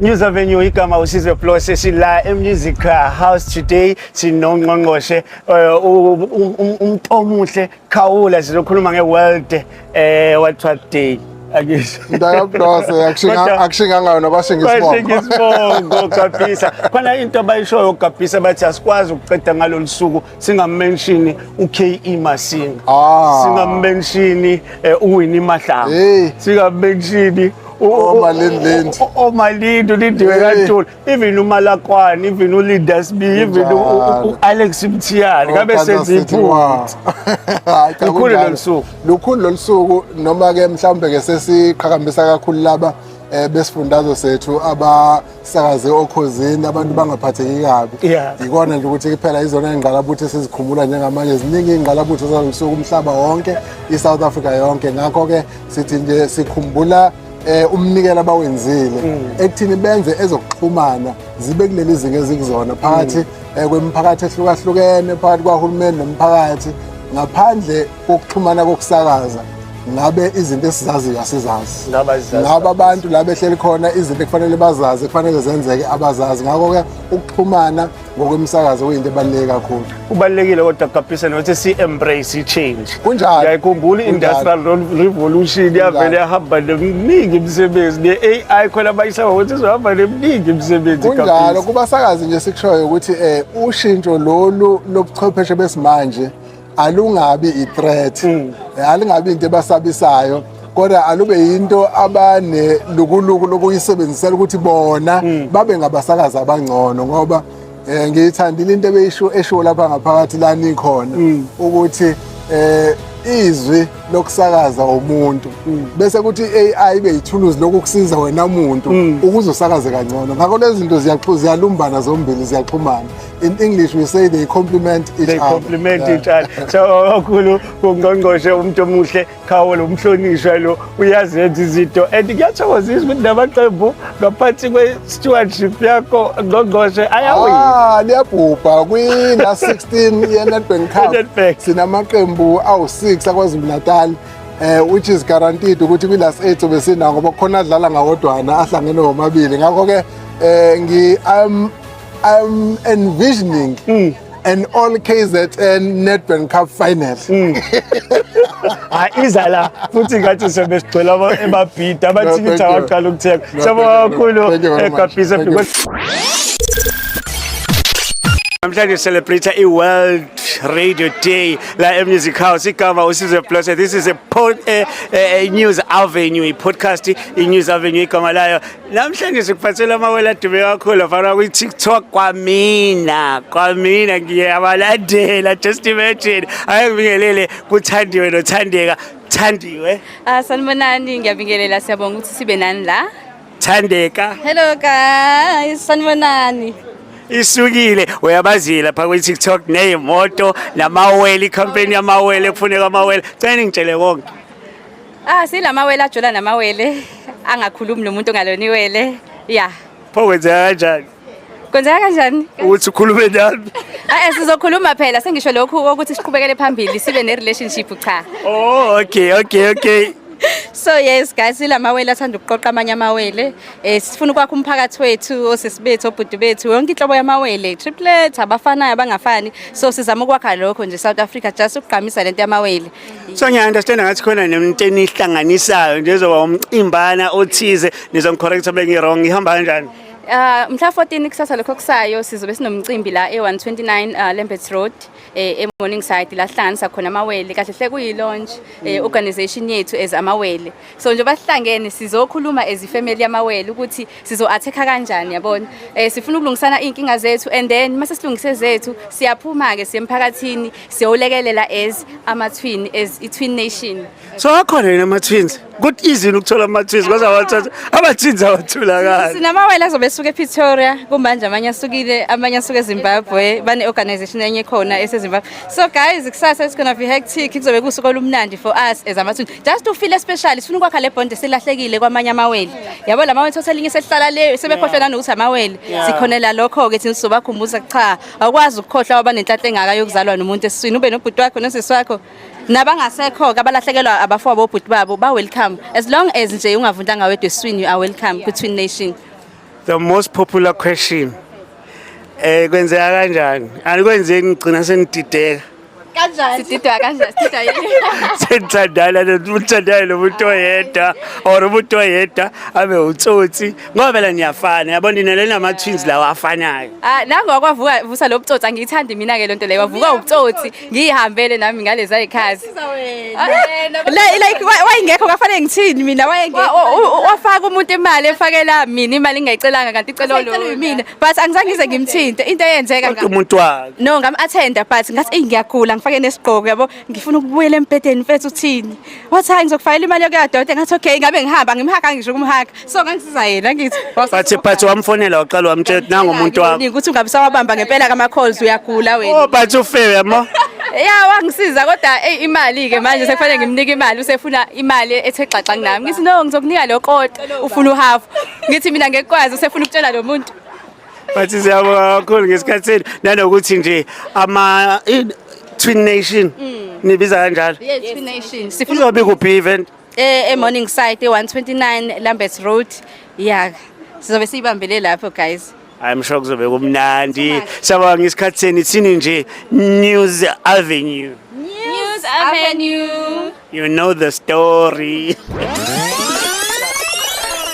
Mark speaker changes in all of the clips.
Speaker 1: News Avenue, igama uSizwe Plus, sila eMusic House today sinongqongqoshe umuntu omuhle Khawula. Sizokhuluma ngeWorld what what Day, angisho?
Speaker 2: Mntakablose, akushinga ngayo nabashinga isibongo.
Speaker 1: Bashinga isibongo kabisa. Khona into abayishoyo kabisa, bathi asikwazi ukuqeda ngalolu suku singamention uKE Masinga. Singamention uWinnie Mahlangu.
Speaker 2: Hey.
Speaker 1: Singamention
Speaker 2: Omalindi Lindi.
Speaker 1: Omalindi Lindiwe
Speaker 2: Hey.
Speaker 1: kaNtuli, even uMalakwane, even uLinda Sibiya, even
Speaker 2: Kunjalo.
Speaker 1: u-Alex Mthiyane ngabe senze iphutha.
Speaker 2: Hayi cha,
Speaker 1: Lukhulu
Speaker 2: kunjalo.
Speaker 1: lolu suku.
Speaker 2: Lukhulu lolu suku, noma ke mhlawumbe ke sesiqhakambisa kakhulu laba besifundazwe sethu abasakaze oKhozini, abantu bangaphatheki kabi. Ikona nje ukuthi kuphela izona ingqalabutho esizikhumula njengamanje. Ziningi ingqalabutho zalolu umhlaba wonke, iSouth Africa yonke. Ngakho ke sithi nje sikhumbula umnikelo abawenzile ekuthini benze ezokuxhumana zibe kuleli zinga ezikuzona phakathi kwemiphakathi ehlukahlukene, phakathi kwahulumeni nomphakathi. Ngaphandle kokuxhumana kokusakaza, ngabe izinto esizaziyo asizazi.
Speaker 1: Ngabe azizazi.
Speaker 2: Ngabe abantu la behleli khona, izinto ekufanele bazazi, kufanele zenzeke, abazazi. Ngakho-ke ukuxhumana ngokwemisakazo kuyinto ebaluleke kakhulu.
Speaker 1: Kubalulekile kodwa kabisa nokuthi si-embrace i-change.
Speaker 2: Kunjalo.
Speaker 1: Ngiyayikhumbula i-industrial revolution yavele yahamba neminingi imisebenzi, ne-AI khona bayisaba ukuthi izohamba neminingi imisebenzi.
Speaker 2: Kunjalo.
Speaker 1: Kabisa.
Speaker 2: Kubasakazi nje sikushoyo ukuthi ushintsho lolu lobuchwepheshe besimanje alungabi i-threat, alingabi into ebasabisayo, kodwa alube yinto abanelukuluku lokuyisebenzisela ukuthi bona babe ngabasakazi abangcono, ngoba ngiyithandile into ebeyisho eshiwo lapha ngaphakathi la nikhona ukuthi izwi lokusakaza umuntu, bese kuthi i-AI ibe yithuluzi lokukusiza wena muntu ukuze usakaze kangcono. Ngakho lezi zinto ziyalumbana zombili, ziyaxhumana. In English we say they complement each
Speaker 1: They
Speaker 2: other.
Speaker 1: complement each other. So kakhulu kungqongqoshe umuntu omuhle Khawula, umhlonishwa lo uyazenza izinto, and kuyathokozisa ukuthi namaqembu ngaphansi kwe-stewardship yakho, ngqongqoshe, ayawina.
Speaker 2: Ah, liyabhubha kwi-last 16 ye-Nedbank Cup.
Speaker 1: Nedbank.
Speaker 2: Sinamaqembu awu-6 aKwaZulu Natal, which is guaranteed ukuthi kwi-last 8 sobe sinawo, ngoba khona adlala ngawodwana ahlangene womabili. Ngakho ke ngi I'm envisioning an all KZN Nedbank Cup final.
Speaker 1: Hayi, iza la futhi ngathi sobe sigcwele emabhida, amathikithi
Speaker 2: Thank you.
Speaker 1: awaqala ukuthenga.
Speaker 2: No,
Speaker 1: Siyabonga
Speaker 2: thank you.
Speaker 1: kakhulu.
Speaker 2: Thank you very much.
Speaker 1: Kabisa.
Speaker 2: Thank you.
Speaker 1: Because namhlanje celebrate i-World Radio Day la e-Music House. Igama uSizwe Plus. This is a News Avenue, i-podcast i-News Avenue igama layo. Namhlanje sikuphathela amawele adume kakhulu afana kwi-TikTok. Kwamina ngiyabalandela, just imagine. Ake ngibingelele kuThandiwe noThandeka. Thandiwe.
Speaker 3: Ah, sanibonani, ngiyabingelela, siyabonga ukuthi sibe nani la.
Speaker 1: Thandeka.
Speaker 3: Hello guys, sanibonani.
Speaker 1: Isukile, uyabazila lapha kwi-TikTok ney'moto namawele, ikhampeni yamawele, kufuneka amawele. Cela ningitshele konke.
Speaker 3: Ah, silamawele ajola namawele angakhulumi nomuntu ongalona iwele. Yeah.
Speaker 1: Pho kwenzeka kanjani?
Speaker 3: Kwenzeka kanjani?
Speaker 1: Ukuthi ukhulume nami.
Speaker 3: Ah, sizokhuluma phela, sengisho lokhu ukuthi siqhubekele phambili sibe ne relationship, cha.
Speaker 1: Oh, okay.
Speaker 3: So yes guys, silamawele athanda ukuqoqa amanye amawele. Sifuna ukwakha umphakathi wethu, osisi bethu, obhuti bethu, yonke inhlobo yamawele, triplets, abafanayo, abangafani. So sizama ukwakha lokho nje South Africa, just ukugqamisa lento yamawele.
Speaker 1: So ngiya-understand ngathi khona nento enihlanganisayo nje, ezoba umcimbana othize. Nizongicorrecta bengi-wrong. Ihamba kanjani?
Speaker 3: Mhla 14, kusasa lokho kusayo, sizobe sinomcimbi la e-129 Lambert Road, e-Morningside, la sihlanganisa khona amawele. Kahle hle kuyi-launch organization yethu as amawele. So njengoba sihlangene sizokhuluma as ifamily yamawele ukuthi sizo-attack-a kanjani, yabona. Sifuna ukulungisana iy'nkinga zethu, and then mase silungise zethu siyaphuma-ke siye emphakathini siyolekelela as ama-twin, as i-twin nation.
Speaker 1: So akhona yini ama-twins? Kuthi easy ukuthola ama-twins, kodwa ama-twins awatholakali.
Speaker 3: Sinamawele azobe esuka ePretoria kumanje, amanye asukile, amanye asuka eZimbabwe, bane-organization enye khona eseZimbabwe. So guys, kusasa it's gonna be hectic, kuzobe kuwusuku olumnandi for us as ama-twins, just to feel special. Sifuna ukwakha le bond esilahlekile kwamanye amawele, yabo, la mawele thothi elinye selihlala le sebekhohlwa nanokuthi amawele. Sikhonela lokho-ke thina, sizobakhumbuza. Cha, awukwazi ukukhohlwa waba nenhlanhla engaka yokuzalwa nomuntu esiswini, ube nobhuti wakho nosisi wakho. Nabangasekho-ke, abalahlekelwa abafowabo, obhuti babo, ba-welcome. As long as nje ungavundlanga wedwa esiswini, you are welcome kwi-twin nation.
Speaker 1: The most popular question. Kwenzeka kanjani? Anikwenzeki ngigcina senidideka.
Speaker 3: Kanjani?
Speaker 4: Sididwa kanjani? Sididwa yini?
Speaker 1: Senithandana nothandana nomuntu oyedwa or umuntu oyedwa abe utsotsi ngoba phela niyafana, yabona nina lena ama twins lawa afanayo.
Speaker 4: Ah, nango kwavuka vusa lo butsotsi, angiyithandi mina ke lonto leyo. Wavuka ubutsotsi, ngiyihambele nami ngalezi ayikhazi.
Speaker 3: Like wayengekho, kafanele ngithini mina, wayengekho.
Speaker 4: Wafaka umuntu imali, efakela mina imali engingayicelanga, kanti icelo
Speaker 3: Icelo
Speaker 4: lo
Speaker 3: yimina, but angizange ngize ngimthinte into eyenzeka.
Speaker 1: Kodwa umuntu wakhe.
Speaker 3: No, ngam-attenda, but ngathi, eyi, ngiyagula, ngifake nesigqoko, yabo, ngifuna ukubuyela embhedeni. Mfethu, uthini? Wathi, hayi, ngizokufakela imali yokuya dokotela. Ngathi, okay, ngabe ngihamba ngimhaga, ngisho ukumhaga, so ngangisiza yena, ngithi
Speaker 1: But wamfonela waqala wamtshela ukuthi nangu umuntu wakho.
Speaker 3: Ukuthi ungabe sawabamba ngempela kama-calls, uyagula wena.
Speaker 1: Oh, but ufe yamo.
Speaker 4: Ya, wangisiza, kodwa eyi, imali-ke manje sekufanele ngimnike imali, usefuna imali ethe xaxa kunami. Ngithi, no, ngizokunika lo kota, ufuna uhafu. Ngithi mina ngeke, usefuna ukutshela lo muntu.
Speaker 1: But siyabonga kakhulu ngesikhathi senu nanokuthi nje ama Twin Nation nibiza kanjalo.
Speaker 3: Yes, Twin Nation, sifuna
Speaker 1: Izobe kuphi event?
Speaker 3: E-Morningside, e-129 Lambert Road. Yeah, sizobe siyibambele lapho, guys.
Speaker 1: I'm sure kuzobe kumnandi. Siyabonga ngesikhathi senu, ithini nje News Avenue.
Speaker 4: News Avenue.
Speaker 1: You know the story.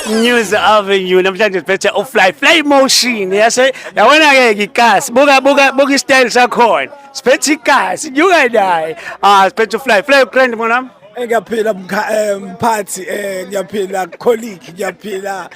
Speaker 1: News Avenue namhlanje siphethe uFly Fly Motion, yase yabona ke ikasi, buka buka buka istyle sakhona, siphethe ikasi, nyuka naye. Ah, siphethe uFly Fly grand mona.
Speaker 5: Ngiyaphila, mphathi, ngiyaphila, colleague, ngiyaphila,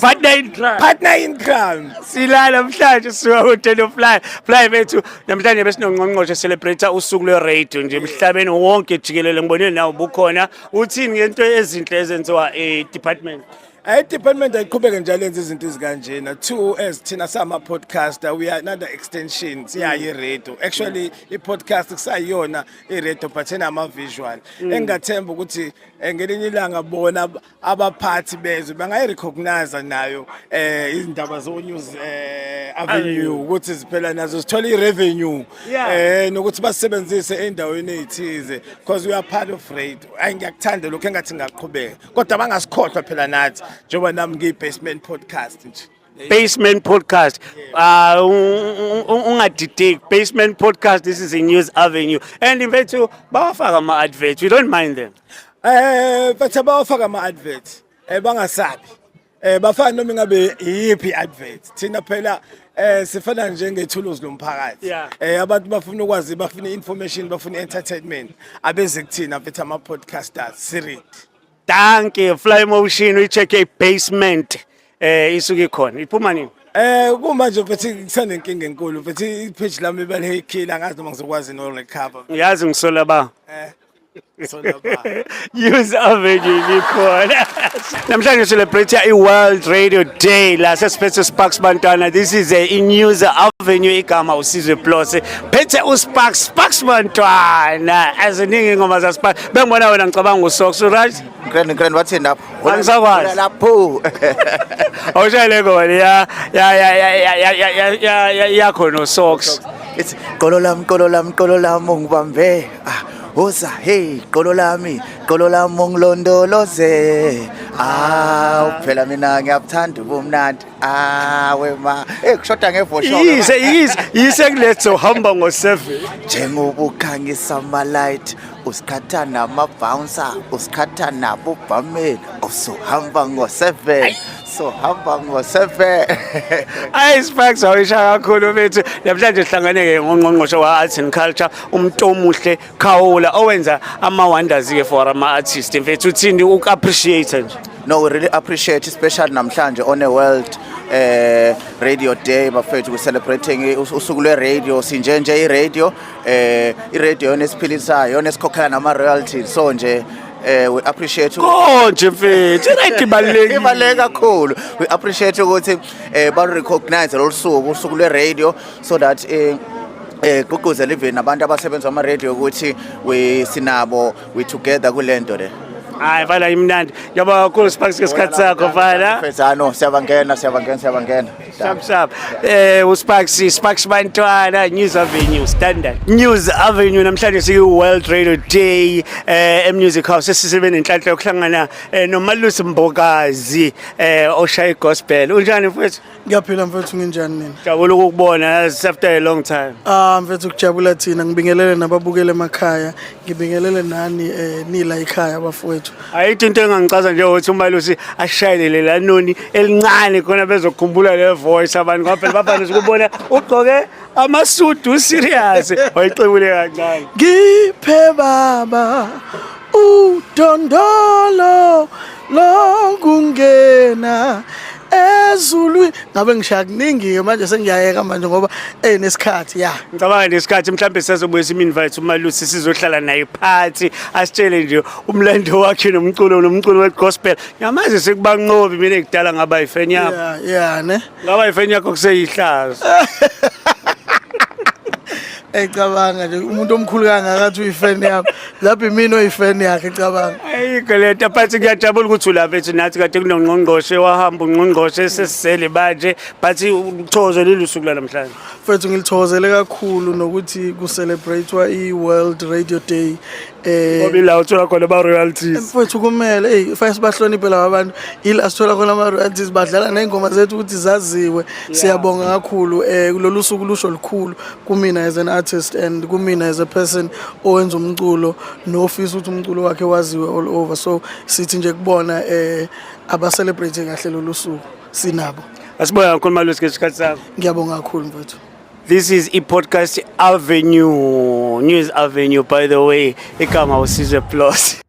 Speaker 1: Partner in crime.
Speaker 5: Partner in crime.
Speaker 1: Sila namhlanje sisuka kude no Fly Fly bethu. Namhlanje besinongqongqoshe, celebrate usuku lwe-radio nje emhlabeni wonke jikelele. Ngibonile nawe bukhona, uthini ngento ezinhle ezenziwa e-department?
Speaker 5: I-department ayiqhubeke njalo yenza izinto ezikanjena. Two, as thina sama-podcaster, we are another extension siyayo i-radio. Actually, i-podcast kusayiyona i-radio but enama-visual. Engingathemba ukuthi ngelinye ilanga bona abaphathi bezwe bangayi-recognize nayo izindaba zo-News Avenue, ukuthi ziphela nazo zithole i-revenue nokuthi basebenzise endaweni ey'thize because we are part of radio. Ayi, ngiyakuthanda lokho, engathi ngaqhubeka, kodwa bangasikhohlwa phela nathi, njengoba nami ngiyi-Basement Podcast nje.
Speaker 1: Basement Podcast. Ungadideki. Basement Podcast, this is a News Avenue. And in fact, bawafaka ama-adverts. We don't mind them.
Speaker 5: But abawafaka ama-advert, bangasabi. Bafana noma ingabe iyiphi i-advert. Thina phela sifana njengethuluzi lomphakathi. Abantu bafuna ukwazi, bafuna information, bafuna entertainment. Abeze kuthina mfethu, ama podcasters siready.
Speaker 1: Thank you. Fly Motion, we check a Basement. Isuke ikhona. Iphuma nini?
Speaker 5: Kumanje mfethu kusanenkinga enkulu mfethu, i-page lami balihackile, angazi noma ngizokwazi no recover.
Speaker 1: Yazi ngisola ba.
Speaker 5: So lapha.
Speaker 1: News Avenue ikhona. Namhlanje celebrate i-World Radio Day la sesiphethe Sparks Bantwana. This is a News Avenue, igama uSizwe Plus. Phethe uSparks, Sparks Bantwana. Aziningi ingoma za Sparks. Bengibona wena ngicabanga uSox, right?
Speaker 6: Grand, grand, wathini lapho?
Speaker 1: Angisakwazi.
Speaker 6: Lapho.
Speaker 1: Awushayele ngoma ya ya ya ya ya ya ya ya ya yakho no Socks.
Speaker 6: It's qolo lami, qolo lami, qolo lami ungibambe. Ah, woza, hey, qolo lami, qolo lami ungilondoloze. Ah, phela mina ngiyabuthanda ubumnandi. Ah, wema. Eh, kushoda ngevosho.
Speaker 1: Yise yise yise kuletho hamba ngo7.
Speaker 6: Njengoba ama-light, usikhatha nama-bouncer, usikhatha nabobhameli, usuhamba ngo-7, sohamba ngo-7.
Speaker 1: Ayi, Sparks, awisha kakhulu bethu. Namhlanje sihlangane ke ngongqongqoshe wa Arts and Culture, umuntu omuhle Khawula, owenza ama wonders ke for ama artists. Mfethu, uthini uku-appreciate nje?
Speaker 6: No, we really appreciate, especially namhlanje on a World Radio Day, bafethu, we celebrating usuku lwe radio. Sinje nje i-radio, i-radio yona esiphilisayo, yona esikhokhela nama royalties, so nje we appreciate
Speaker 1: Konje mfethu, i-radio ibalulekile.
Speaker 6: Ibaluleke kakhulu. We appreciate ukuthi ba recognize lolu suku, usuku lwe radio, so that gqugquzela even nabantu abasebenza ama radio ukuthi we sinabo, we together kulento le.
Speaker 1: Hayi mfana, imnandi. Ngiyabonga kakhulu, Sparks, ngesikhathi sakho, mfana.
Speaker 6: Mfethu, ah no, siyabangena, siyabangena, siyabangena.
Speaker 1: Sharp sharp. USparks, Sparks Bantwana, News Avenue, Standard. News Avenue, namhlanje siku World Radio Day eMusic House. Sisibe nenhlanhla yokuhlangana noMalusi Mbokazi oshaya gospel. Unjani, mfethu?
Speaker 7: Ngiyaphila, mfethu, nginjani nina?
Speaker 1: Jabula ukukubona after a long time.
Speaker 7: Ah mfethu, kujabula thina. Ngibingelele nababukele emakhaya, ngibingelele nani nila ekhaya, bafowethu.
Speaker 1: Ayikho into engangicaza nje ukuthi uMalusi ashayelele la noni elincane khona bezokhumbula le voice abantu, ngoba phela bafana ukubona ugqoke amasudu serious, wayixebule kancane.
Speaker 7: Ngiphe baba udondolo lokungena ezulwini. Ngabe ngishaya kuningi ke manje, sengiyayeka manje ngoba nesikhathi ya.
Speaker 1: Ngicabanga nesikhathi mhlawumbe sizobuye sim-invite uMalusi, sizohlala naye phansi, asitshele nje umlando wakhe nomculo we-gospel. Ngiyamazi sekubanqobi, mina kudala ngaba yifeni yakho.
Speaker 7: Yeah, ne.
Speaker 1: Ngaba yifeni yakho kuseyihlazo.
Speaker 7: Ecabanga nje umuntu omkhulu kangaka athi uyifeni yami. Lapho imina oyifeni yakhe, cabanga.
Speaker 1: Ayikho lento, but ngiyajabula ukuthi ulapha ethu nathi. Kade kunongqongqoshe, wahamba ungqongqoshe, sesisele manje, but uthokoze leli suku lanamhlanje.
Speaker 7: Mfethu, ngilithokozele kakhulu nokuthi ku-celebratewa i-World Radio Day.
Speaker 1: Ngoba ila uthola khona ama-royalties.
Speaker 7: Mfethu, kumele ey fanele sibahloniphe laba bantu, ila sithola khona ama-royalties, badlala ney'ngoma zethu ukuthi zaziwe. Siyabonga kakhulu. Lolu suku lusho lukhulu kumina as an artist and kumina as a person owenza umculo nofisa ukuthi umculo wakhe waziwe all over. So sithi nje kubona aba-celebrate kahle lolu suku sinabo.
Speaker 1: Asibonga kakhulu, Malusi, ngesikhathi sakho.
Speaker 7: Ngiyabonga kakhulu, mfethu.
Speaker 1: This is i-podcast Avenue, News Avenue, by the way. Igama uSizwe Plus.